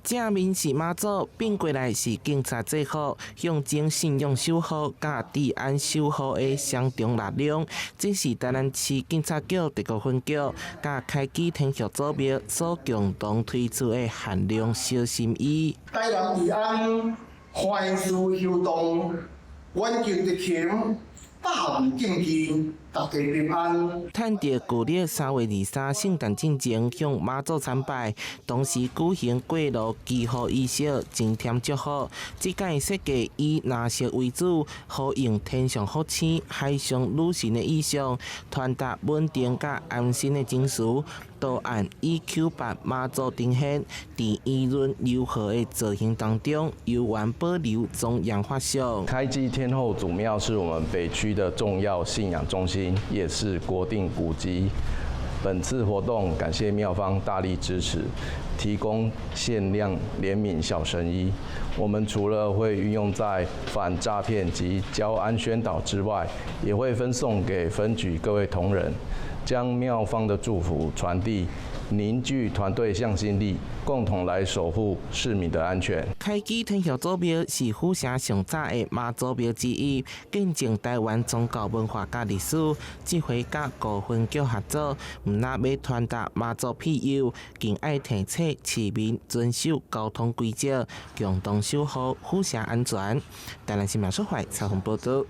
正面是媽祖，變過來是警察制服，象徵信仰守護佮治安守護的雙重力量。這是台南市警察局竹谷分局佮開基天后祖廟所共同推出的限量小心衣。台南治安，凡事周到，遠近執勤，百無禁忌，大家平安。趁著舊曆3月23聖誕進前向媽祖參拜，同時舉行過路祈福儀式，增添祝福。這擺設計以藍色為主，呼應天上福星、海上女神的意象，傳達穩定佮安心的情緒。圖案以 Q8媽祖呈現，佇圓潤柔和的造型當中，猶原保留莊嚴法相。開基天后祖廟是我們北區的重要信仰中心，也是國定古蹟。本次活動感謝廟方大力支持，提供限量聯名小神衣。我們除了會運用在反詐騙及交安宣導之外，也會分送給分局各位同仁，將廟方的祝福傳遞，凝聚團隊向心力，共同來守護市民的安全。開基天后祖廟是府城上早的媽祖廟之一，見證台灣宗教文化佮歷史。這回佮五分局合作，毋但欲傳達媽祖庇佑，更愛提醒市民遵守交通規則，共同守護府城安全。台南新聞出發採訪報道。